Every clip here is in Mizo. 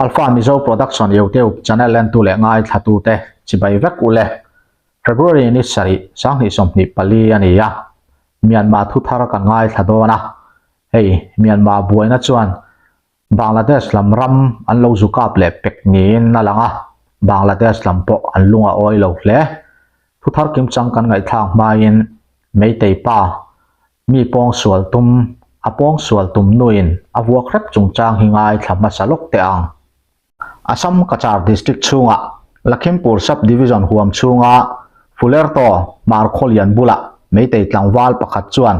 Alpha Mizo Production YouTube channel entu leh ngaithla tute chibai vek ule. February ni sarih 2024 a ni a, Myanmar thu thar kan ngaithla dawn a. Hei Myanmar buaina chuan Bangladesh lam ram an lo zu kap leh pek niin a lang a, Bangladesh lam pawh an lung a awi lo hle. Thu thar kimchang kan ngaihthlak hmain Meitei pa Mi pawngsual tum, a pawngsual tum nuin a vuak hrep chungchang hi ngaithla hmasa lawk teh ang. Assam Cachar District chhungah Lakhimpur Sub-Division huam chhunga Fulerto Hmar Khawlian bulah Meitei tlangval pakhat chuan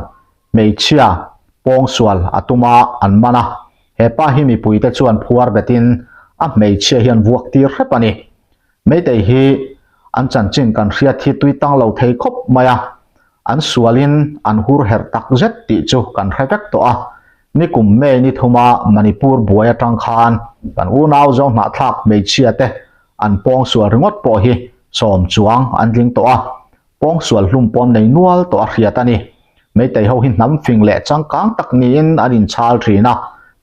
hmeichhia pawngsual a tum a, an man a. He pa hi mipuite chuan phuar betin a hmeichhia hian vuak tir hrep a ni. Meitei hi an chanchin kan hriat hi tui tang lo thei khawp mai a, an sualin an hur herh tak zet tih chu kan hre vek tawh a. Nikum May ni thuma Manipur buai atang khan kan unau zo hnahthlak hmeichhia te an pawngsual ringawt pawh hi sawm chuang an tling tawh a, Pawngsual hlum pawn nei nual tawh a hriat a ni. Meitei ho hi hnam fing leh changkang tak niin an inchhal thin a,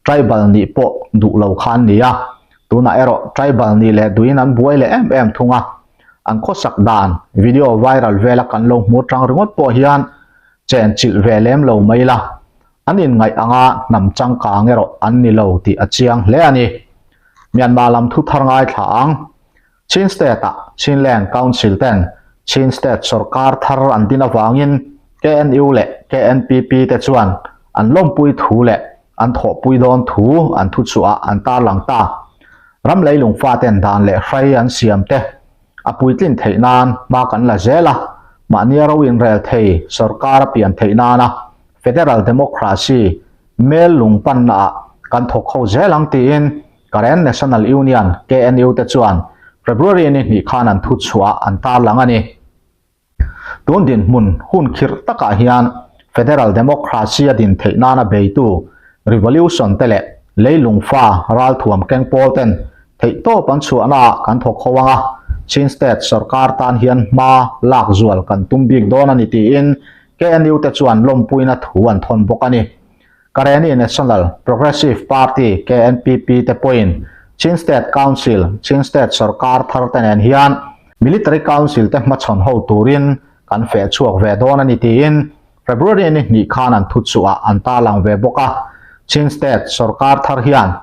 tribal nih pawh duh lo kha an ni a. Tunah erawh tribal nih leh duhin an buai leh em em thung a. An khawsak dan video viral vela kan lo hmu tang ringawt pawh hian chen chilh ve lem lo mai la, an inngaih anga hnam changkang erawh an ni lo tih a chiang hle a ni. Myanmar lam thu thar ngaithla ang. Chin State-ah Chinland Council ten Chin State sorkar thar an din avangin KNU leh KNPP te chuan an lawmpui thu leh an thawhpui dawn thu an thuchhuah an tarlang ta. Ram leilung faten dan leh hrai an siam te a puitlin theih nan hma kan la zel a, mahnia ro inrel thei sorkar a pian theih nana Federal Democracy mel lung pannaah kan thawk ho zel ang tiin Karen National Union, KNU, te chuan February ni hnih khan an thuchhuah an tarlang a ni. Tun dinhmun hun khirh takah hian Federal Democracy a din theih nana beitu Revolution te leh leilung fa ralthuam keng pawl ten theihtawp an chhuahnaah kan thawk ho ang a, Chin State sorkar tan hian hma lak zual kan tum bik dawn a ni tiin KNU te chuan lawmpuina thu an thawn bawk a ni. Karenni National Progressive Party, KNPP, te pawhin Chin State Council, Chin State sorkar thar te nen hian Military Council te hmachhawn ho turin kan feh chhuak ve dawn a ni tiin February ni hnih khan an thuchhuah an tarlang ve bawk a. Chin State sorkar thar hian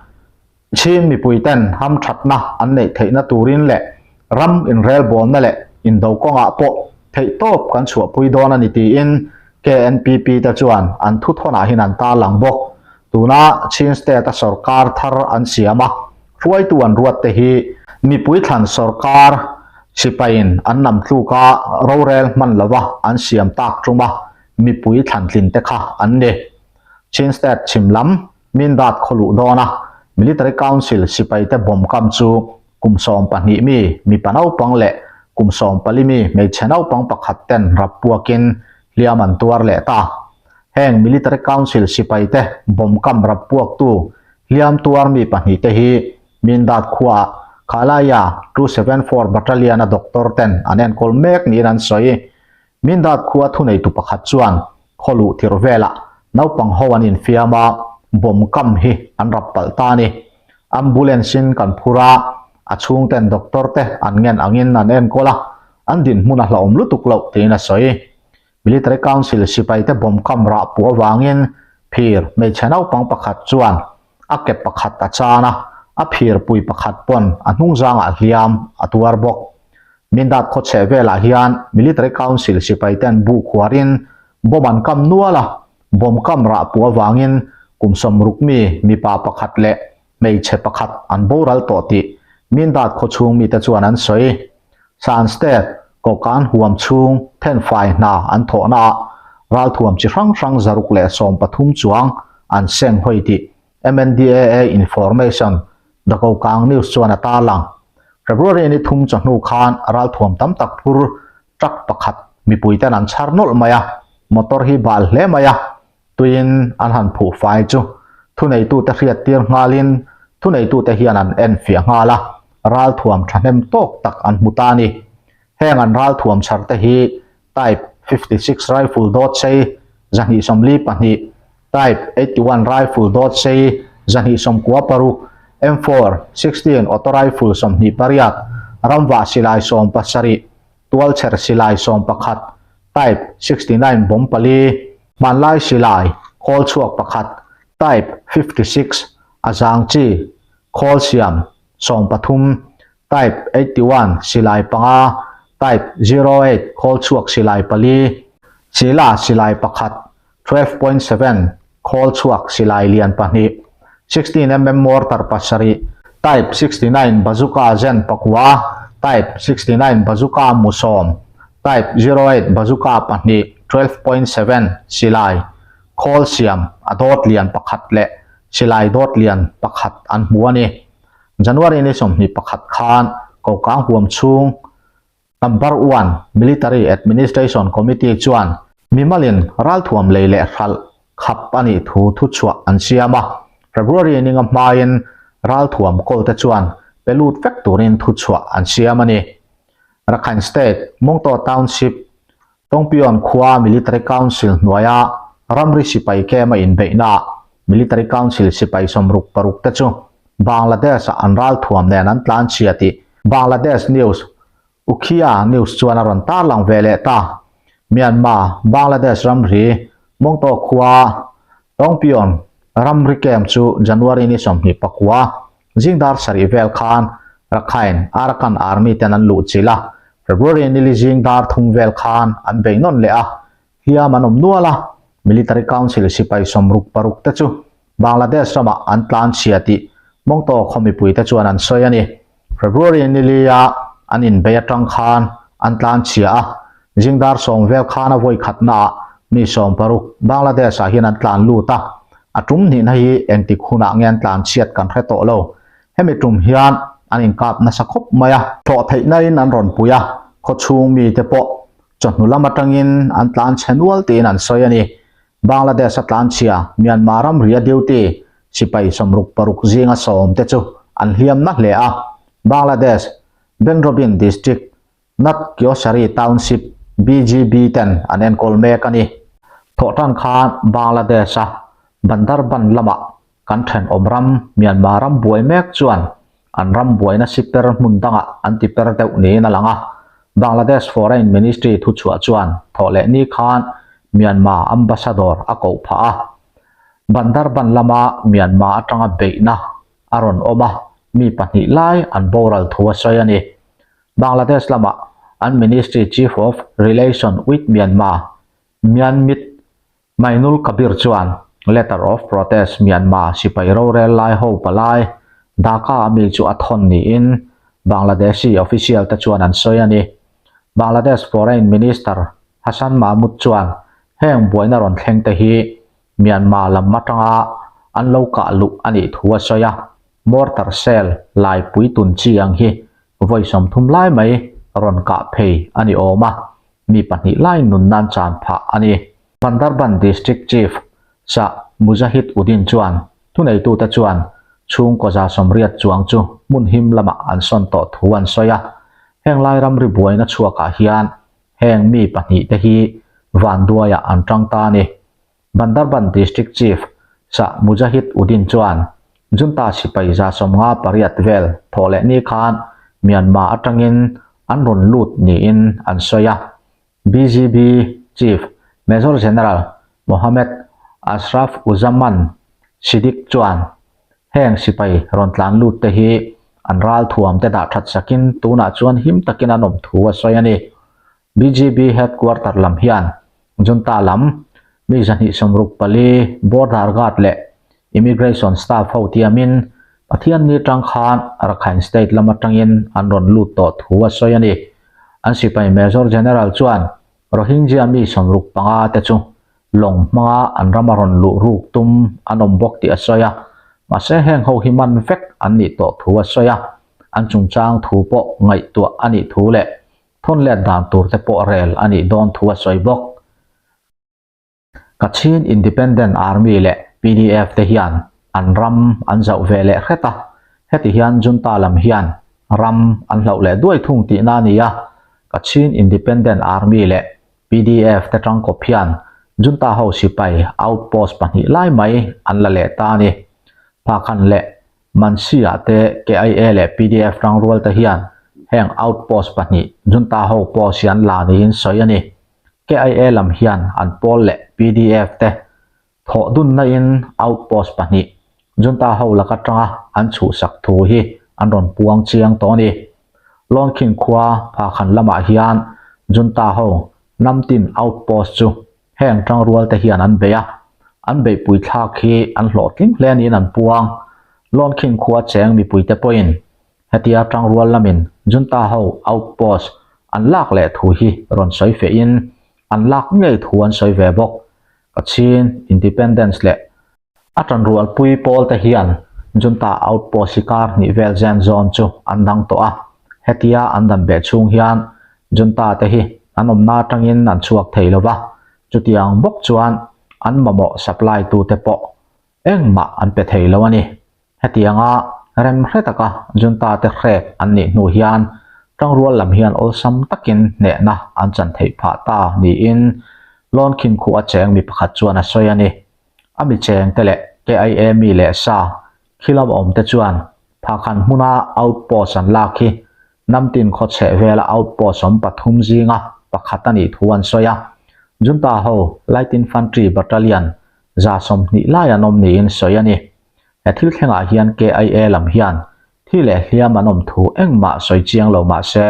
Chin mipuiten hamthatna an neih theihna turin leh ram inrelbawlna leh indo kawngah pawh theihtawp kan chhuahpui dawn a ni tiin KNPP te chuan an thuthawnah hian an tarlang bawk. Tuna Chin State-a sorkar thar an siam a, hruaitu an ruat te hi mipui thlan sorkar sipaiin an nam tluka rorel hman lova an siam tak tuma mipui thlantlin te kha an ni. Chin State chhim lam Mindat khaw luh dawn a, Military Council sipaite bomb kam chu kum 12 mi mipa naupang leh kum 14 mi hmeichhe naupang pakhat ten rap puakin hliam an tuar leh ta. Heng Military Council sipaite bomb kam rap puaktu hliam tuar mi pahnihte hi Mindat khuaah Khalaya 274 Battalion-a doctor ten an enkawl mek niin an sawi. Mindat khua thuneitu pakhat chuan khaw luh tirh velah naupang ho an infiam a, bomb kam hi an rap palh ta a ni. Ambulance in kan phur a, a chhungten doctor te an ngen angin an enkawl a, an dinhmun a hlauhawm lutuk loh tiin a sawi. Military Council sipaite bomb kam rah puh avangin phir hmeichhe naupang pakhat chuan a ke pakhat a chan a, a phirpui pakhat pawn a hnungzangah hliam a tuar bawk. Mindat khawchheh velah hian Military Council sipaiten bu khuarin bomb an kam nual a, bomb kam rah puh avangin kum 60 mi mipa pakhat leh hmeichhe pakhat an boral tawh tih Mindat khawchhung mite chuan an sawi. Shan State Kawkan huam chhung thenfai hna an thawhnaah ralthuam chi hrang hrang 113 chuang an seng hawi tih MNDAA Information The Kokang News chuan a tarlang. February ni thum chawhnu khan ralthuam tam tak phur truck pakhat mipuiten an chhar nawlh mai a, motor hi bal hle mai a, tuiin an han phuh fai chu thuneitute hriattir nghalin thuneitute hian an en fiah nghal a, ralthuam thahnem tawk tak an hmu ta a ni. Heng an ralthuam chhar te hi Type 56 rifle dawt sei 242, Type 81 rifle dawt sei 296, M4, 16 auto rifle 28, ramvah silai 17, tualchher silai 11, Type 69 bomb pali, hmanlai silai, khawl chhuak pakhat, Type 56 a zang chi, khawl siam 13, Type 81 silai panga, Type 08 khawl chhuak silai pali, Sila silai pakhat, 12.7 khawl chhuak silai lian pahnih, 16 mm mortar pasarih, Type 69 bazooka zen pakua, Type 69 bazooka mu sawm, Type 08 bazooka pahnih, 12.7 silai khawl siam a dawt lian pakhat leh silai dawt lian pakhat an hmu a ni. January ni 21 khan Kokang huam chhung Number one, Military Administration Committee chuan mimalin ralthuam lei leh hralh khap a nih thu thuchhuah an siam a. February ninga hmain ralthuam kawlte chuan pe lut vek turin thuchhuah an siam a ni. Rakhine State, Mongtaw Township, Tongpyon khua Military Council hnuaia ramri sipai camp a inbeihnaah Military Council sipai 66 te chu Bangladesh-ah an ralthuam nen an tlanchhia tih Bangladesh News Ukhia News chuan a rawn tarlang ve leh ta. Myanmar, Bangladesh ramri Mongtaw khua Tongpyon ramri camp chu January ni 29 zingdar sarih vel khan Rakhine Arakan Army ten an luhchilh a, February nili zingdar thum vel khan an bei nawn leh a, hliam an awm nual a, Military Council sipai 66 te chu Bangladesh ramah an tlanchhia tih Mongtaw khaw mipuite chuan an sawi a ni. February nilia an inbei atang khan an tlanchhia a, zingdar sawm vel khan a vawi khatnaah mi 60 Bangladesh-ah hian an tlan lut a, a tum hnihna hi engtik hunah nge an tlanchhiat kan hre tawh lo. Hemi tum hian an inkap nasa khawp mai a. Thlawh theihnain an rawn pui a, khaw chhung mite pawh chawhnu lam atangin an tlanchhe nual tiin an sawi a ni. Bangladesh-a tlanchhia Myanmar ramria duty sipai 66 zinga sawm te chu an hliam na hle a. Bangladesh, Benrobin District, Nat Kyosari Township BGB ten an enkawl mek a ni. Thawhtan khan Bangladesh-a Bandarban lamah kan thenawm ram Myanmar ram buai mek chuan an ram buaina siper hmun dangah an ti per deuh niin a lang a. Bangladesh Foreign Ministry thuchhuah chuan thawhleh ni khan Myanmar Ambassador a koh phah a. Bandarban lama Myanmar atanga beihna a rawn awm a, mi pahnih lai an boral thu a sawi a ni. Bangladesh lamah an Ministry Chief of Relation with Myanmar, Myanmit, Mainul Kabir chuan Letter of Protest Myanmar sipai rorel lai ho palai Dhaka a mi chu a thawn niin Bangladeshi official te chuan an sawi a ni. Bangladesh Foreign Minister Hasan Mahmud chuan heng buaina rawn thleng te hi Myanmar lam atanga an lo kah luh a nih thu a sawi a, mortar shell laipui tun chi ang hi vawi 30 lai mai rawn kah phei a ni awm a, mi pahnih lai nun nan chan phah a ni. Bandarban District Chief Shah Mujahid Uddin chuan thuneitute chuan chhungkaw 180 chuang chu hmun him lamah an sawn tawh thu an sawi a, heng lai ramri buaina chhuakah hian heng mi pahnih te hi vanduaiah an tang ta a ni. Bandarban District Chief Shah Mujahid Uddin chuan Junta sipai 58 vel thawh leh ni khan Myanmar atangin an rawn lut niin an sawi a. BGB Chief Major General Mohammed Ashraf Uzzaman Siddiq chuan heng sipai rawn tlan lut te hi an ralthuam te dah that sakin tunah chuan him takin an awm thu a sawi a ni. BGB Headquarter lam hian Junta lam mi 264 Border Guard leh Immigration staff ho tiamin Pathian ni tang khan Rakhine State lam atangin an rawn lut tawh thu a sawi a ni. An sipai Major General chuan Rohingya mi 65 te chu lawng hmanga an rama rawn luh ruk tum an awm bawk tih a sawi a, mahse heng ho hi man vek an nih tawh thu a sawi a, an chungchang thu pawh ngaihtuah a nih thu leh Thawn let dan tur te pawh rel a nih dawn thu a sawi bawk. Kachin Independent Army leh PDF te hian an ram an zauh ve leh hret a, heti hian junta lam hian ram an hlauh leh duai thung tihna a ni a, Kachin Independent Army leh PDF te tangkawp hian junta ho sipai outpost pahnih lai mai an la leh ta a ni. Phakhan leh. Mansi-ah te KIA leh pdf rangrual te hian heng outpost pahnih junta ho post hi an la niin sawi a ni. KIA lam hian an pawl leh pdf te thawh dunna in outpost pahnih junta ho lak atanga an chhuhsak thu hi an rawn puang chiang tawh a ni. Lawnkhin khua Phakhan lamah hian junta ho Namtin outpost chu Heng tangrual te hian an bei a, an beihpui thlak hi an hlawhtling hle niin an puang. Lawnkhing khua cheng mipuite pawhin hetia tangrual lamin Junta ho outpost an lak leh thu hi rawn sawi fehin an lak ngei thu an sawi ve bawk. Kachin Independence leh A ṭanrualpui pawl te hian Junta outpost hi kar hnih vel zen zawn chu an dang tawh a, hetia an dan beh chhung hian Junta te hi an awmna aṭangin an chhuak thei lo va, chutiang bawk chuan an mamawh supply tute pawh engmah an pe thei lo a ni. Hetianga rem hre taka Junta te hrek an nih hnu hian ṭangrual lam hian awlsam takin hnehna an chan theih phah ta niin Lawnkhin khuh a cheng mi pakhat chuan a sawi a ni. A mi cheng te leh KIA mi leh sa khilam awm te chuan Phakhan hmuna outpost an lak hi Namtin khaw chheh vela outpost awm pathum zinga pakhat a nih thu an sawi a. Junta ho Light Infantry Battalion 120 lai an awm niin sawi a ni. He thil thlengah hian KIA lam hian thi leh hliam an awm thu engmah sawi chiang lo mah se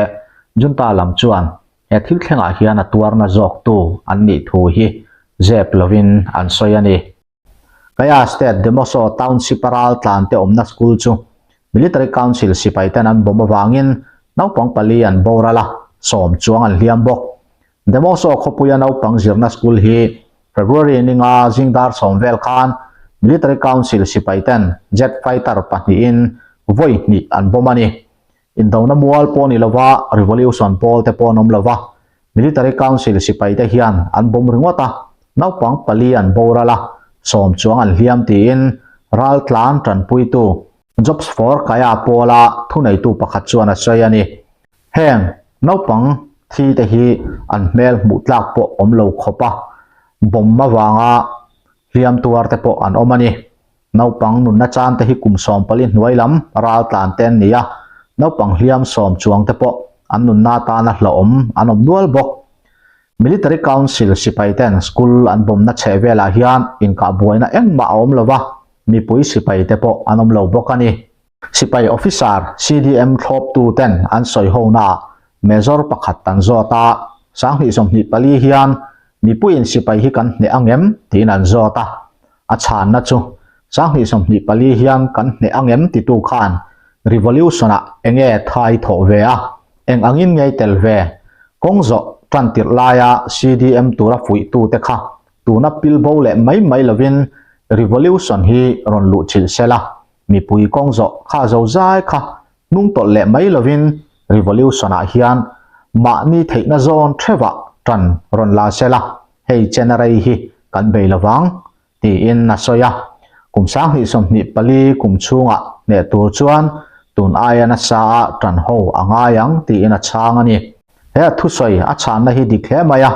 Junta lam chuan He thil thlengah hian a tuarna zawktu an nih thu hi zep lovin an sawi a ni. Kaya State Demoso Township a ral tlante awmna school chu Military Council sipaiten an bawm avangin naupang pali an boral a, sawm chuang an hliam bawk. Demoso khawpuia naupang zirna school hi February ninga zingdar sawm vel khan Military Council sipaiten jet fighter pahnihin vawi hnih an bawm a ni. Indona mual pawh ni lova Revolution pawl te pawh an awm lova, Military Council sipai te hian an bawm ringawt a, naupang pali an boral a, sawm chuang an hliam tiin raltlan tanpuitu Jobs for Kaya pawla thuneitu pakhat chuan a sawi a ni. Heng naupang thi te hi an hmel hmuh tlak pawh awm lo khawp a, bomb avanga hliam tuar te pawh an awm a ni. Naupang nunna chan te hi kum 14 hnuai lam ral tlan te an ni a, naupang hliam sawm chuang te pawh an nunna atana hlauhawm an awm nual bawk. Military Council sipai ten school an bawmna chheh velah hian inkah buaina engmah a awm lo va, mipui sipai te pawh an awm lo bawk a ni. Sipai officer CDM thlawptu ten an sawi honaah Major pakhat an zawt a, 2024 hian mipuiin sipai hi kan hneh ang em tiin an zawt a, A chhanna chu 2024 hian kan hneh ang em titu khan revolution-ah enge thai thawh ve a, eng angin ngei tel ve? Kawng zawh tan tirh laia CDM tura fuihtute kha tuna pil bo leh mai mai lovin revolution hi rawn luh chilh sela, mipui kawng zawh kha zo zai kha hnung tawlh leh mai lovin revolution-ah hian mahni theihna zawn theuhah tan rawn la sela, hei chena rei hi kan bei lovang, tiin a sawi a. Kum 2024 kum chhungah hneh tur chuan tun aia nasa a tan ho a ngai ang tiin a chhang a ni. He a thusawi a chhanna hi dik hle mai a.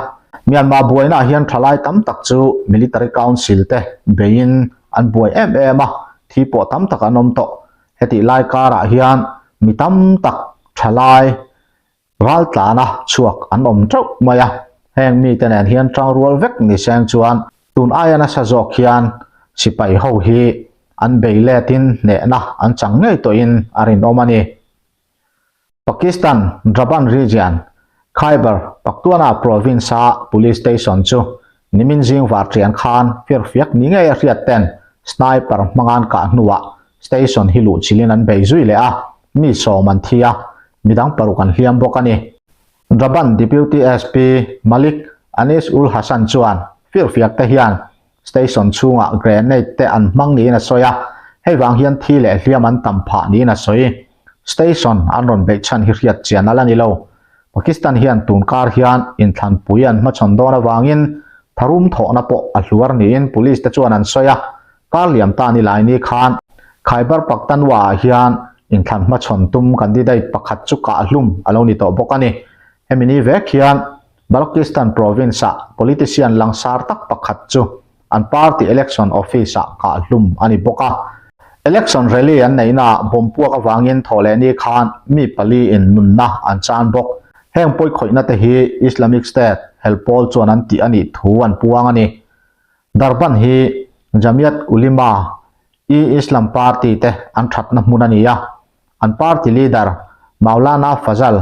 Myanmar buainaah hian thalai tam tak chu Military Council te beiin an buai em em a, thi pawh tam tak an awm tawh. Hetih lai karah hian mi tam tak thalai raltlana chhuak an awm teuh mai a, heng mite nen hian tangrual vek ni seng chuan tun aia nasa zawk hian sipai ho hi an bei letin hnehna an chang ngei tawhin a rinawm a ni. Pakistan Draban region, Khyber Pakhtunkhwa province-a police station chu nimin zing varṭian khan firfiak ni ngei a hriat ten sniper hmanga'n kah hnuah station hi luhchilhin an bei zui leh a, mi sawm an thi a, midang paruk an hliam bawk a ni. Draban Deputy SP Malik Anis Ul Hasan chuan firfiak te hian Station chhungah grenade te an hmang niin a sawi a, hei vang hian thi leh hliam an tam phah niin a sawi. Station an rawn beih chhan hi hriat chian a la ni lo. Pakistan hian tun kar hian inthlanpui an hmachhawn dawn avangin tharum thawhna pawh a hluar niin police te chuan an sawi a, kar liam ta ni lai ni khan Khyber Pakhtunkhwa-ah hian inthlan hmachhawn tum candidate pakhat chu kahhlum a lo ni tawh bawk a ni. Hemi ni vek hian Balochistan province-ah politician langsar tak pakhat chu an party election office-ah kahhlum a ni bawk a. Election rally an neihnaah bomb puak avangin thawhlehni khan mi pali in nunna an chan bawk. Heng pawikhawihna te hi Islamic State hel pawl chuan an tih a nih thu an puang a ni. Darban hi Jamiat Ulema i Islam party te an thatna hmun a ni a, an party leader Maulana Fazal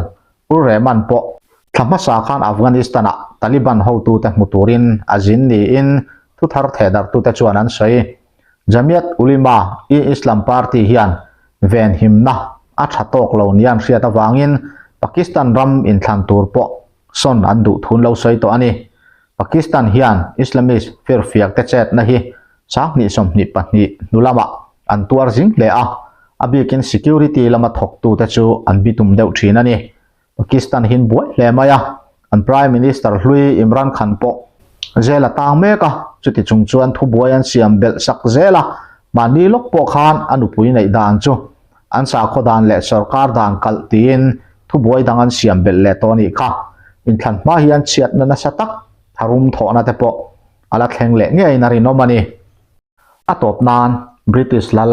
Ur Rehman pawh thla hmasa khan Afghanistan-ah Taliban hotute hmu turin a zin niin thuthar thehdarhtute chuan an sawi. Jamiat Ulema i Islam party hian venhimna a tha tawk lo nia an hriat avangin Pakistan ram inthlan tur pawh sawn an duh thun lo sawi tawh a ni. Pakistan hian Islamist firfiak te chetna hi 2022 hnu lamah an tuar zing hle a, a bikin security lama thawktute chu an bitum deuh thin a ni. Pakistan hin buai hle mai a, an Prime Minister hlui Imran Khan pawh zel a tang mek a, chuti chung chuan thubuai an siam belh sak zel a, mahni lawk pawh khan a nupui neih dan chu an sakhaw dan leh sorkar dan kalh tiin thubuai dang an siam belh leh tawh a nih kha. Inthlan hma hian chhiatna nasa tak tharum thawhna te pawh a la thleng leh ngeiin a rinawm a ni. A tawp nan British lal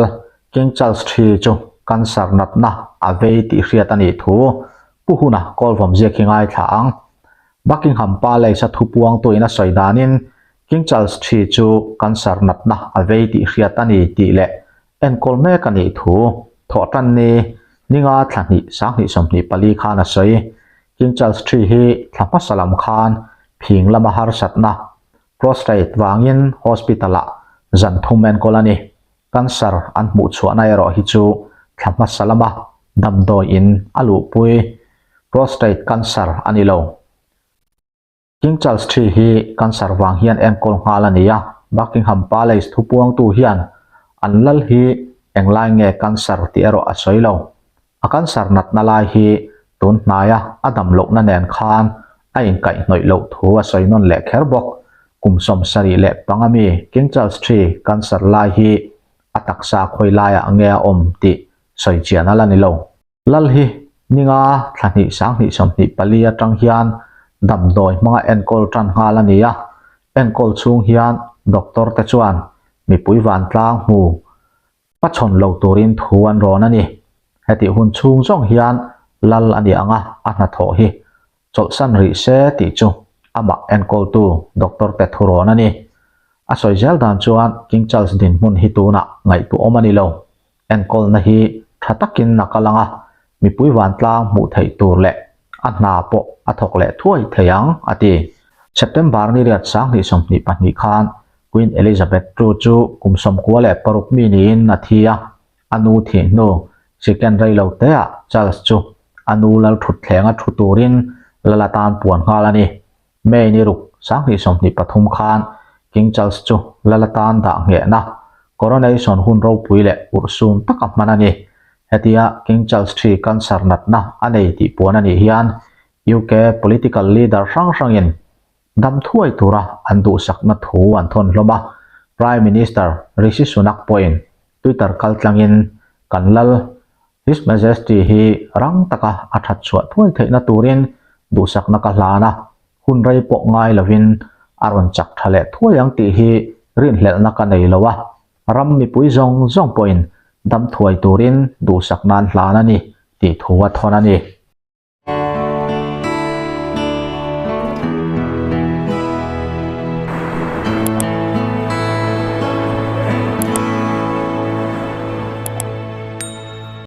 King Charles ii chu cancer natna a vei tih hriat a nih thu Pu Huna kawlvawm ziak hi ngaithla ang. Buckingham Palace a thupuangtuin a sawi danin King Charles ii chu cancer natna a vei tih hriat a ni tih leh enkawl mek a nih thu Thawhtanni ninga thla hnih 2024 khan a sawi. King Charles ii hi thla hmasa lam khan phing lama harsatna Prostate vangin hospital-ah zan thum enkawl a ni. Cancer an hmuh chhuahna erawh hi chu thla hmasa lama damdawi in a luhpui prostate cancer a ni lo. King Charles ii hi cancer vang hian enkawl nghal a ni a, Buckingham Palace thupuangtu hian an lal hi englai nge cancer tih erawh a sawi lo. A cancer natna lai hi tun hnaia a dam lohna nen khan a inkaihhnawih loh thu a sawi nawn leh kher bawk. Kum 75 mi King Charles ii cancer lai hi a taksa khawi laiah nge a awm tih sawi chian a la ni lo. Lal hi ninga thla hnih 2024 atang hian damdawi hmanga enkawl tan nghal a ni a, enkawl chhung hian doctor te chuan mipui vantlang hmu Hmachhawn lo turin thu an rawn a ni. Hetih hun chhung zawng hian lal a ni ang a, a hnathawh hi chawlhsan rih se tih chu amah enkawltu doctor te thu rawn a ni. A sawi zel dan chuan King Charles dinhmun hi tunah ngaihtuahawm a ni lo. Enkawlna hi tha takin a kal ang a, mipui vantlang hmuh theih tur leh a hna pawh a thawk leh thuai thei ang, a ti. September ni riat 2022 khan Queen Elizabeth ii chu kum 96 mi niin a thi a, a nu thih hnu second rei lo teah Charles chu a nu lal thutthleng a thu turin lal atan puan nghal a ni. May ni ruk 2023 khan King Charles chu lal atan dah nghehna coronation hun ropui leh urhsun taka hman a ni. Hetia King Charles ii cancer natna a nei tih puan a nih hian UK political leader hrang hrangin Dam thuai tura an duhsakna thu an thawn hlawm a, Prime Minister Rishi Sunak pawhin Twitter kaltlangin kan lal His Majesty hi rang taka a that chhuah thuai theihna turin duhsakna ka hlan a, hun rei pawh ngai lovin a rawn chak tha leh thuai ang tih hi rinhlelhna ka nei lo a, ram mipui zawng zawng pawhin dam thuai turin duhsakna an hlan a ni tih thu a thawn a ni.